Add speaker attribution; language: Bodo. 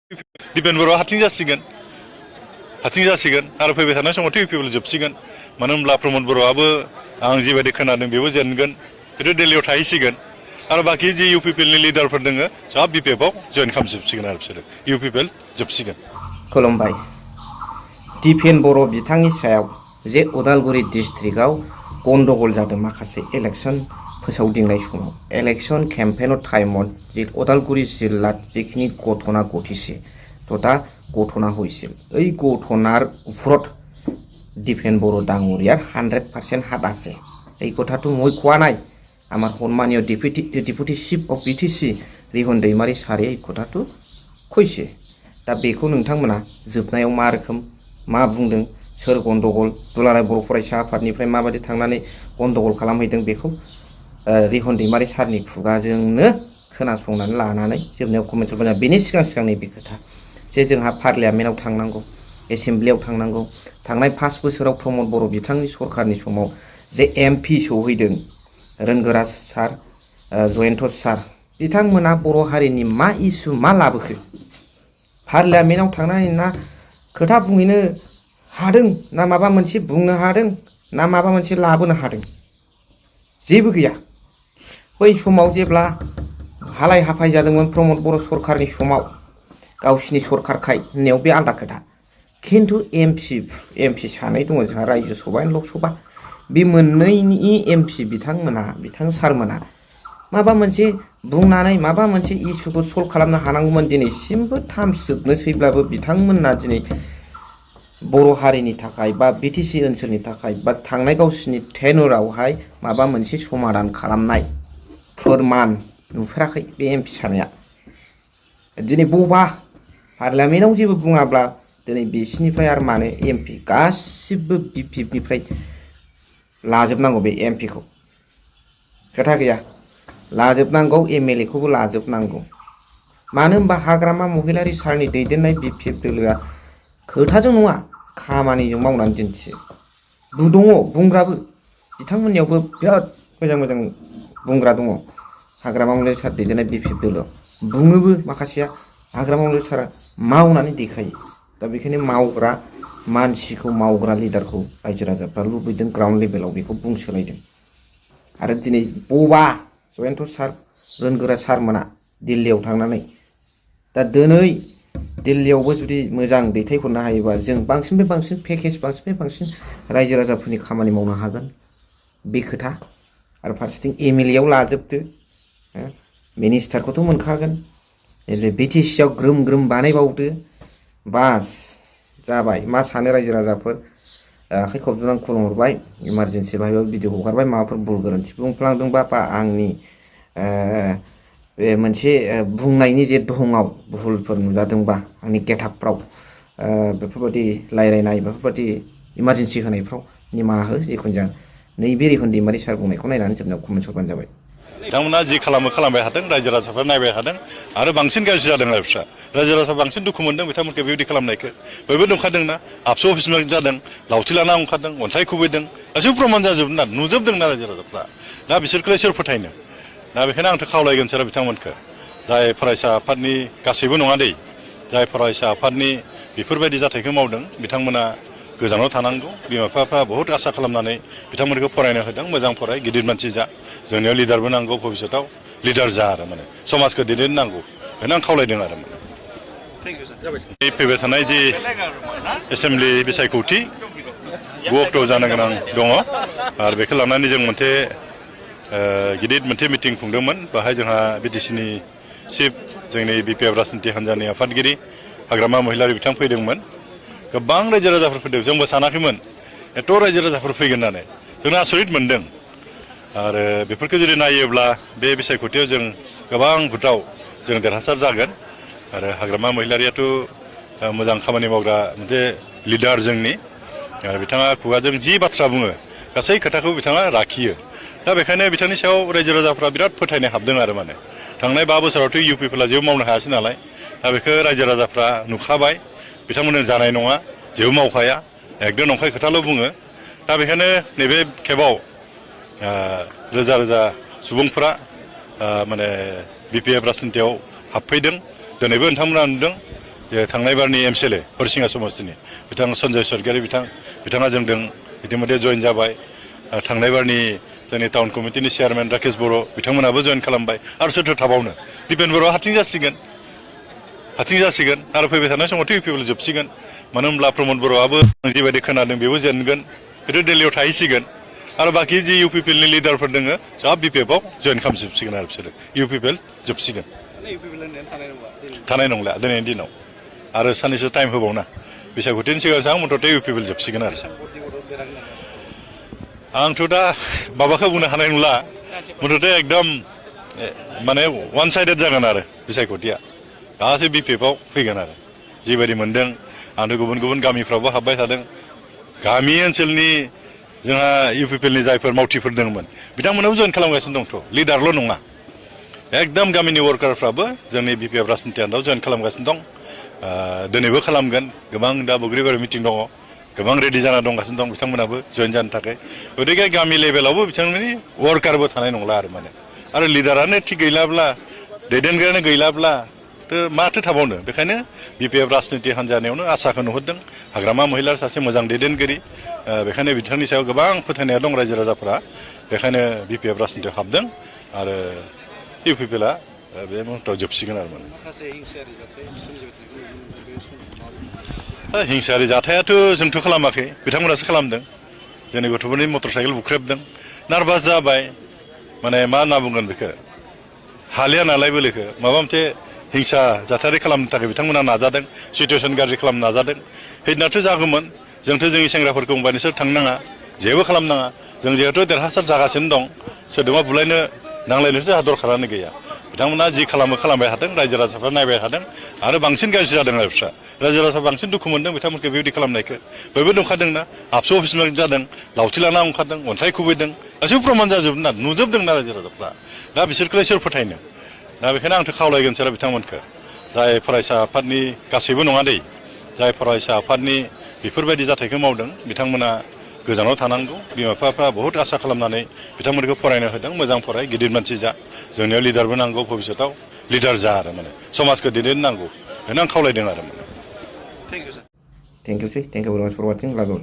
Speaker 1: दिपेन बर'आ हारसिं जासिगोन आरो फैबाय थानाय समावथ' इउ पि पि एल जोबसिगोन मानो होनब्ला प्रमद बर'आबो आं जिबायदि खोनादों बेबो जेनगोन खिन्थु दिल्लीयाव थाहैसिगोन आरो बाखि जि इउ पि पि एलनि लिडारफोर दङ सब बि पि एफआव जइन खालामजोबसिगोन आरो बिसोरो इउ पि पि एल जोबसिगोन।
Speaker 2: खुलुमबाय। दिपेन बर' बिथांनि सायाव जे उदालगुरि डिस्ट्रिक्टआव गन्डगल जादों माखासे इलेक्सन फोसावदिंनाय समाव इलेक्सन केम्पेइन टाइमाव जे उदालगुरि जिल्लात जिखिनि घटना घटिছে তো তা ঘটনা হয়েছিল এই ঘটনার উপরত ডিপেন বড় ডাঙরিয়ার 100% হাত আছে এই কথাটো মই কোৱা নাই আমার সন্মানীয় deputy chief of BTC Rihan दैमारि सारे এই কথাটো কইছে दा बेखौ नोंथांमोना जोबनायाव मा रोखोम मा बुंदों सोर गन्डगल दुलाराय बर' फरायसा आफादनिफ्राय माबायदि थांनानै गन्डगल खालामहैदों बेखौ रिहन दैमारि सारनि खुगाजोंनो खोनासंनानै लानानै जोबनायाव कमेन्ट खालामनाय बेनि सिगां नैबे खोथा जे जोंहा पार्लियामेन्टआव थांनांगौ एसेम्ब्लियाव थांनांगौ थांनाय 5 बोसोराव प्रमद बर' बिथांनि सरकारनि समाव जे एमपि सौहैदों रोनगोरा सार जयन्त सार बिथांमोना बर' हारिनि मा इस्यु मा लाबोखो पार्लियामेन्टआव थांनानै ना खोथा बुंहैनो हादों ना माबा मोनसे बुंनो हादों ना माबा मोनसे लाबोनो हादों जेबो गैया बै समाव जेब्ला हालाय हाफाय जादोंमोन प्रमद बर' सरकारनि समाव गावसिनि सरकारखाय होननायाव बे आलादा खोथा खिन्थु एमपि सानै दङ जोंहा रायजो सभा लक सभा बे मोननैनि एमपि बिथां सारमोना माबा मोनसे बुंनानै माबा मोनसे इस्युखौ सल्भ खालामनो हानांगौमोन दिनैसिमबो थामजोबनोसैब्लाबो बिथांमोना दिनै बर' हारिनि थाखाय बा बिटिसि ओनसोलनि थाखाय बा थांनाय गावसिनि टेनुरावहाय माबा मोनसे समाधान खालामनाय फोरमान नुफेराखै बे एमपि सानैया दिनै बबा पार्लियामेन्टआव जेबो बुङाब्ला दिनै बिसिनिफ्राय आरो मानो एमपि गासिबो बिपिएफनिफ्राय लाजोबनांगौ बे एमपिखौ खोथा गैया लाजोबनांगौ एमएलए खौबो लाजोबनांगौ मानो होनबा हाग्रामा महिलारि सारनि दैदेननाय बिपिएफ दोलोआ खोथाजों नङा खामानिजों मावनानै दिन्थियो दङ बुंग्राबो बिथांमोननियावबो बिराद मोजां बुंग्रा दङ हाग्रामा महिलारि सार दैदेननाय बिपिएफ दोलोआव बुङोबो माखासेया हाग्रामा महिलारि सारा मावनानै देखायो दा बेखायनो मावग्रा मानसिखौ मावग्रा लिडारखौ रायजो राजाफ्रा लुबैदों ग्राउन्ड लेभेलाव बेखौ बुंसोलायदों आरो दिनै बबा जयन्त सार रोनगोरा सारमोना दिल्लीयाव थांनानै दा दिनै दिल्लीयावबो जुदि मोजां दैथायहरनो हायोबा जों बांसिननिफ्राय बांसिन पेकेज बांसिननिफ्राय बांसिन रायजो राजाफोरनि खामानि मावनो हागोन बे खोथा आरो फारसेथिं एमएलएआव लाजोबदो मिनिस्टारखौथ' मोनखागोन बिटिसिआव ग्रोम बानायबावदो बास जाबाय मा सानो रायजो राजाफोर आखाइ खबजों खुलुमहरबाय इमारजेन्सि बाहायबा भिडिअ हगारबाय माबाफोर भुल गोरोन्थि बुंफ्लांदोंबा बा आंनि बे मोनसे बुंनायनि जे दहङाव भुलफोर नुजादोंबा आंनि गेटआपफ्राव बेफोरबायदि रायलायनाय बेफोरबायदि इमारजेन्सि होनायफ्राव निमाहा हो जिखुनु जाया नैबे रिहन दैमारि सार बुंनायखौ नायनानै जोबनायाव कमेन्ट हरबानो जाबाय
Speaker 1: बिथांमोना जि खालामबाय थादों रायजो राजाफ्रा नायबाय थादों आरो बांसिन गाज्रि जादों आरो रायजो राजाफ्रा बांसिन दुखु मोनदों बिथांमोनखौ बेबायदि खालामनायखौ बयबो नुखादोंना आबसु अफिसनिफ्राय जादों लावथि लाना ओंखारदों अन्थाइ खुबैदों गासैबो प्रमान जाजोबदों ना नुजोबदोंना रायजो राजाफ्रा दा बिसोरखौलाय सोर फोथायनो दा बेखायनो आंथ' खावलायगोन सोर बिथांमोनखौ जाय फरायसा आफादनि गासैबो नङा दै जाय फरायसा आफादनि बेफोरबायदि जाथायखौ मावदों बिथांमोना गोजानाव थानांगौ बिमा बिफाफ्रा बहुत आसा खालामनानै बिथांमोनखौ फरायनो होदों मोजां फराय गिदिर मानसि जा जोंनियाव लिडारबो नांगौ भबिष्यताव लिडार जा आरो माने समाजखौ दैदेननांगौ बेखायनो आं खावलायदों आरो माने फैबाय थानाय जि एसेम्ब्लि बिसायख'थि 9 अक्ट'आव जानो गोनां दङ आरो बेखौ लानानै जों मोनसे गिदिर मोनसे मिटिं खुंदोंमोन बाहाय जोंहा बिटिसिनि चिफ जोंनि बिपिएफ राजनिति हान्जानि आफादगिरि हाग्रामा महिलारि बिथां फैदोंमोन गोबां रायजो राजाफोर फैदों जोंबो सानाखैमोन एथ' रायजो राजाफोर फैगोन होननानै जोंनो आसरित मोनदों आरो बेफोरखौ जुदि नायोब्ला बे बिसायख'थियाव जों गोबां भोटाव जों देरहासार जागोन आरो हाग्रामा महिलारियाथ' मोजां खामानि मावग्रा मोनसे लिडार जोंनि आरो बिथाङा खुगाजों जि बाथ्रा बुङो गासै खोथाखौ बिथाङा लाखियो दा बेखायनो बिथांनि सायाव रायजो राजाफ्रा बिराद फोथायनाय हाबदों आरो माने थांनाय 5 बोसोरावथ' इउ पि पि एलआ जेबो मावनो हायासै नालाय दा बेखौ रायजो राजाफ्रा नुखाबाय बिथांमोननो जानाय नङा जेबो मावखाया एकदम नंखाय खोथाल' बुङो दा बेखायनो नैबे खेबाव रोजा सुबुंफ्रा माने बिपिएफ राजनितियाव हाबफैदों दिनैबो नोंथांमोना नुदों जे थांनाय बारनि MCLA हरिसिङा समस्तिनि बिथां सन्जय सरगियारि बिथाङा जोंजों इतिमध्ये जइन जाबाय थांनाय बारनि जोंनि टाउन कमिटिनि चेयारमेन राकेश बर' बिथांमोनाबो जइन खालामबाय आरो सोरथो थाबावनो दिपेन बर'आ हारसिं जासिगोन आरो फैबाय थानाय समावथ' UPPL जोबसिगोन मानो होनब्ला प्रमद बर'आबो जिबायदि खोनादों बेबो जेनगोन बेथ' दिल्लीयाव थाहैसिगोन आरो बाखि जि UPPL नि लिडारफोर दङ सब BPF आव जइन खालामजोबसिगोन आरो बिसोरो UPPL जोबसिगोन थानाय नंला दिनैनि दिनाव आरो साननैसो टाइम होबावना बिसायख'थिनि सिगां आं मथथे UPPL जोबसिगोन आरो आंथ' दा माबाखौ बुंनो हानाय नंला मथथे एकदम माने वान साइडेड जागोन आरो बिसायख'थिया गासै BPF आव फैगोन आरो जिबायदि मोनदों आंथ' गुबुन गुबुन गामिफ्रावबो हाबबाय थादों गामि ओनसोलनि जोंहा UPPL नि जायफोर मावथिफोर दंमोन बिथांमोनाबो जइन खालामगासिनो दंथ' लिडारल' नङा एकदम गामिनि वार्कारफ्राबो जोंनि BPF राजनिति आन्दाव जइन खालामगासिनो दं दिनैबो खालामगोन गोबां दा बग्रिबारि मिटिं दङ गोबां रेडि जाना दंगासिनो दं बिथांमोनाबो जइन जानो थाखाय गतिके गामि लेभेलावबो बिथांमोननि वार्कारबो थानाय नंला आरो माने आरो लिडारानो थिग गैलाब्ला दैदेनग्रायानो गैलाब्ला माथो थाबावनो बेखायनो BPF राजनिति हान्जानायावनो आसाखौ नुहुरदों हाग्रामा महिलार सासे मोजां दैदेनगिरि बेखायनो बिथांनि सायाव गोबां फोथायनाया दं रायजो राजाफोरा बेखायनो BPF राजनितियाव हाबदों आरो UPPLआ बे मुहूर्तआव जोबसिगोन आरो माने हिंसायारि जाथायाथ' जोंथ' खालामाखै बिथांमोनासो खालामदों जोंनि गथ'फोरनि मटर साइकेल बुख्रेबदों नार्भास जाबाय माने मा होनना बुंगोन बेखौ हालिया नालाय बोलोखौ माबा मोनसे हिंसा जाथायारि खालामनो थाखाय बिथांमोना नाजादों सिटुवेसन गाज्रि खालामनो नाजादों हैनाथ' जागौमोन जोंथ' जोंनि सेंग्राफोरखौ बुंबाय नोंसोर थांनाङा जेबो खालामनाङा जों जिहेथु देरहासार जागासिनो दं सोरजोंबा बुलायनो नांलायनोसो जोंहा दरखारानो गैया बिथांमोना जि खालामबाय थादों रायजो राजाफ्रा नायबाय थादों आरो बांसिन गाज्रि जादों आरो बिस्रा रायजो राजाफ्रा बांसिन दुखु मोनदों बिथांमोनखौ बेबायदि खालामनायखौ बयबो नुखादोंना आबसु अफिसनिफ्राय जादों लावथि लाना ओंखारदों अन्थाइ खुबैदों गासैबो प्रमान जाजोबना नुजोबदोंना रायजो राजाफ्रा दा बिसोरखौलाय सोर फोथायनो दा बेखायनो आंथ' खावलायगोन सोर बिथांमोनखौ जाय फरायसा आफादनि गासैबो नङा दै जाय फरायसा आफादनि बेफोरबायदि जाथायखौ मावदों बिथांमोना गोजानाव थानांगौ बिमा बिफाफ्रा बहुद आसा खालामनानै बिथांमोनखौ फरायनो होदों मोजां फराय गिदिर मानसि जा जोंनियाव लिडारबो नांगौ भबिष्यताव लिडार जा आरो माने समाजखौ दैदेननांगौ बेनो आं खावलायदों आरो माने
Speaker 2: थेंक इउ भेरि माच फर वाचिं लाभु